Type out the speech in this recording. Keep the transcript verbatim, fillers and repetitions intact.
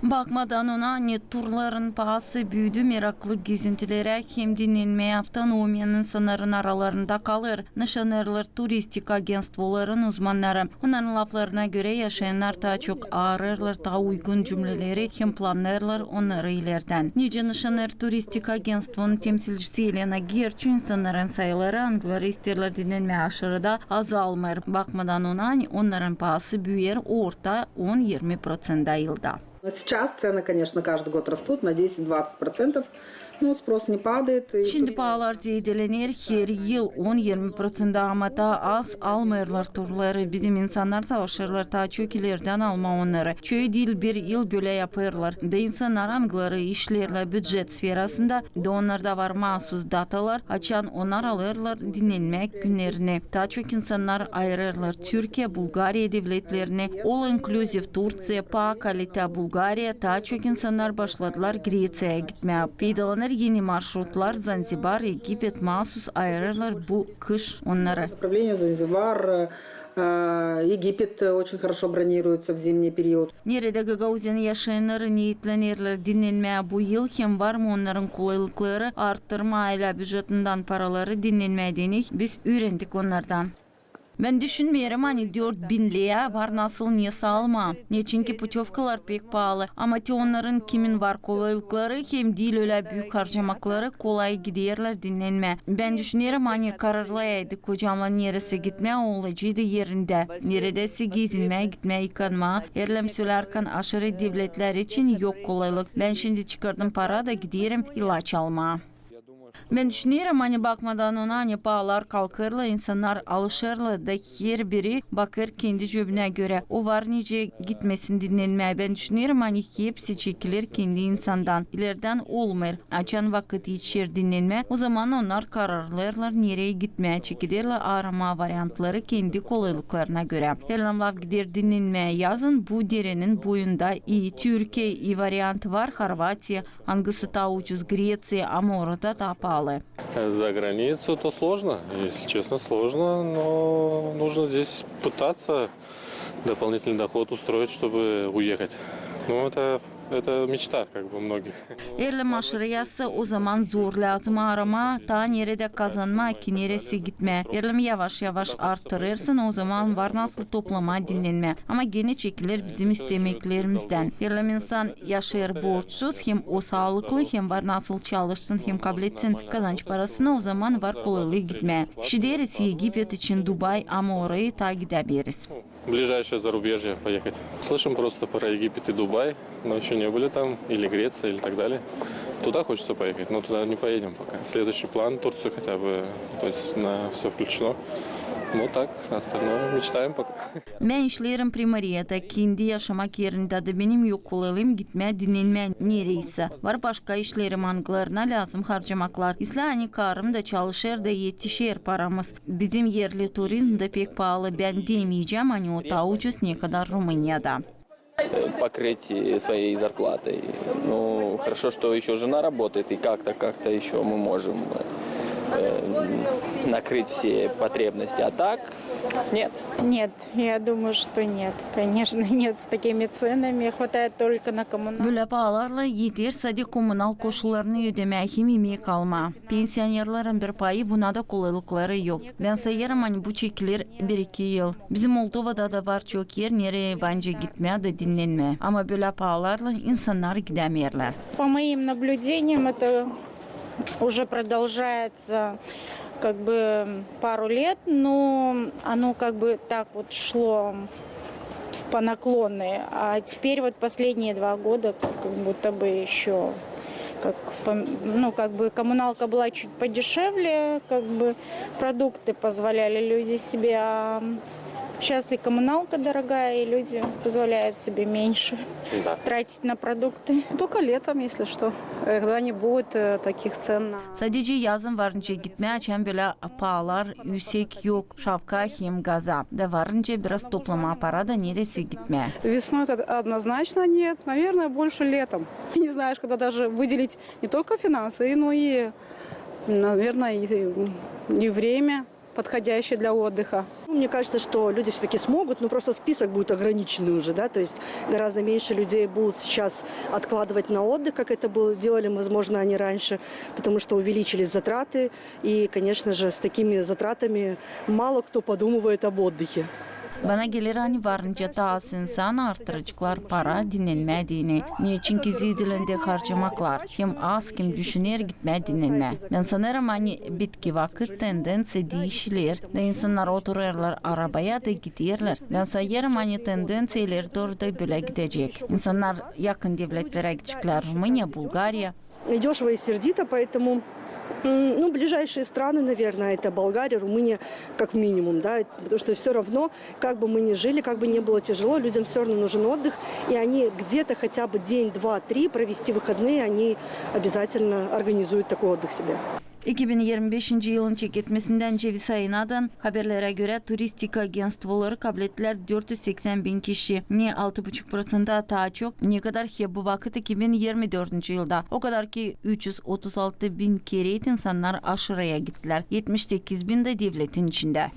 Bakmadan ona, ani turların paası büüdü, meraklı gezintilerä hem dinnenmää avtonomiyanın insannarın aralarında kalêr. Nışanêrlar turistik agentstvoların uzmannarı. Onnarın laflarına görä, yaşayannar taa çok aarêêrlar taa uygun cümleleri hem plannêêrlar onnarı ilerdän. Nicä nışanêr turistik agentstvonun temsilcisi Elena Gerçu, insannarın sayıları, angıları isteerlär dinnenmää aşırıda, azalmêêr. Bakmadan ona, ani onnarın paası büüyer orta on-irmi proţentä yılda. Сейчас цены, конечно, каждый год растут на десять-двадцать процентов, но спрос не падает. Şindi paalar zeedelener her yıl on-irmi proţentä, ama taa az almêêrlar turları. Bizim insannar savaşêrlar taa çok ilerdän almaa onnarı. Çoyu diil bir yıl bölä yapêrlar. Da insannar, angıları işleerlär bücet sferasında, da onnarda var maasuz datalar, açan onnar alêrlar dinnenmäk günnerini. Taa çok insannar ayırêrlar Türkiya, Bulgariya devletlerini, All Inclusive Turţiya, Paa Kalitää Bulgariya, taa çok insannar başladılar Greţiyaya gitmää. Peydalanêr eni marşrutlar, Zanzibar, Egipet, maasuz ayırêrlar bu kış onnarı. Направление Занзибар, э, Египет очень хорошо бронируется в зимний период. Neredä Gagauziyanın yaşayannarı neetlenerlär dinnenmää bu yıl hem var mı onnarın kolaylıkları arttırmaa aylä bücetindän paraları dinnenmää deyni, biz üürendik onnardan. Bän düşünmeerim, ani dört binleyä var nasıl nesä almaa. Neçinki putövkalar pek paalı. Ama te onnarın, kimin var kolaylıkları hem diil ölä büük harcamakları, kolay giderlär dinnenmää. Bän düşünerim, ani kararlayaydık kocamnan neresä gitmää, o olaceydı erindä. Neredäsä gezinmää, gitmää yıkanmaa. Erlem sölärkän, aşırı devletlär için yok kolaylık. Bän şindi çıkardım para da giderim ilaç almaa. Bän düşünerim, ani bakmadan ona, ani paalar kalkêrlar, insannar alışêrlar da herbiri bakêr kendi cöbünä görä. O var nicä gitmesin dinnenmää. Bän düşünerim, ani hepsi çekiler kendi insandan. İlerdän olmêêr. Açan vakıt etişer dinnenmää, ozaman onnar kararlêêrlar, nereyi gitmää, çekilerlär aramaa variantları kendi kolaylıklarına görä. Erlem laf gider dinnenmää yazın, bu derenin boyunda i Türkiya, i variant var Horvatiya, angısı taa ucuz, Greţiya, ama orada taa paalı. За границу-то сложно, если честно, сложно, но нужно здесь пытаться дополнительный доход устроить, чтобы уехать. Ну, это, это мечта, как бы, многих. Erlem aşırıyasa, ozaman zor, lääzım aramaa taa neredä kazanmaa, ki neresä gitmää. Erlem yavaş-yavaş arttırêrsın, ozaman var nasıl toplamaa dinnenmää. Ama genä çekiler bizim istemeklerimizdän. Erlem insan yaşêêr borçsuz, hem o saalıklı, hem var nasıl çalışsın, hem kabletsin kazanç parasını, ozaman var kolaylıı gitmää. Şideriz Egipet için, Dubay, ama orayı taa gidämeeriz. Ближайшее зарубежье поехать. Слышим просто про Египет и Дубай, но ещё не были там, или Греция, или так далее. Туда хочется поехать, но туда не поедем пока. Следующий план — Турцию хотя бы, то есть на всё включено. Ну так, остальное мечтаем пока. Bän işleerim primariyada, kendi yaşamak erindä da benim yok kolaylıım gitmää dinnenmää nereysä. Var başka işlerim, angılarına lääzım harcamaklar. İslää, ani karım da çalışêr da etişer paramız. Bizim erli turizm dä pek paalı, bän demeyecäm, ani o taa ucuz, nekadar Rumuniyada. Покрыть своей зарплатой. Ну, хорошо, что ещё жена работает, и как-то, как-то ещё мы можем, э, накрыть все потребности. А так, нет. Нет, я думаю, что нет. Конечно, нет, с такими ценами хватает только на коммуналку. Bölä paalarlan eter sade kommunal koşullarını ödemää hem imek almaa. Pensionerlerin bir payı, buna da kolaylıkları yok. Bän sayêrım, ani bu çekiler bir-iki yıl. Bizim Moldovada da var çok er, nereyi var nicä gitmää da dinnenmää. Ama bölä paalarlan insannar gidämeerlär. По моим наблюдениям, это уже продолжается как бы пару лет, но оно как бы так вот шло по наклонной. А теперь вот последние два года как будто бы ещё как пом-, ну, как бы коммуналка была чуть подешевле, как бы продукты позволяли люди себе, а щас и коммуналка дорогая, и люди позволяют себе меньше тратить на продукты. Только летом, если что, э, когда не будет, э, таких цен на... Sadece yazın var nicä gitmää, açan bölä paalar üüsek yok, şapka hem gaza. Da var nicä biraz toplamaa para da neresä gitmää. Весной это однозначно нет, наверное, больше летом. Не знаешь, когда даже выделить не только финансы, но и, наверное, и, и время подходящее для отдыха. Мне кажется, что люди все-таки смогут, но просто список будет ограниченный уже, да, то есть гораздо меньше людей будут сейчас откладывать на отдых, как это было, делали, возможно, они раньше, потому что увеличились затраты, и, конечно же, с такими затратами мало кто подумывает об отдыхе. Bana geler, ani varınca taa az insan artıraceklar para dinelmää deyni. Neçin ki zidilendä harcamaklar. Hem az kim düşüner gitmää dinelmää. Bän sanêrım, ani bitki vakıt tendenţiya diişiler. Da insannar oturêrlar arabaya da giderlär. Bän sayêrım, ani tendenţiya ileri dooru da bölä gidecek. İnsannar yakın devletlerä gideceklar. Rumıniya, Bulgariya. И дешево, и сердито, поэтому, м, ну, ближайшие страны, наверное, это Болгария, Румыния, как минимум, да, потому что все равно, как бы мы ни жили, как бы ни было тяжело, людям все равно нужен отдых, и они где-то хотя бы день, два, три провести выходные, они обязательно организуют такой отдых себе. İki bin irmi beşinci yılın çeketmesindän ceviz ayınadan, haberlerä görä, turistik agentstvoları kablettär dört üz seksän bin kişi, ne altı buçuk proţentä taa çok, ne kadar hep bu vakıt iki bin irmi dördüncü yılda. O kadar ki üç üz otuz altı bin kerä insannar aşırıya gittälär, etmiş sekiz bin dä devletin içindä.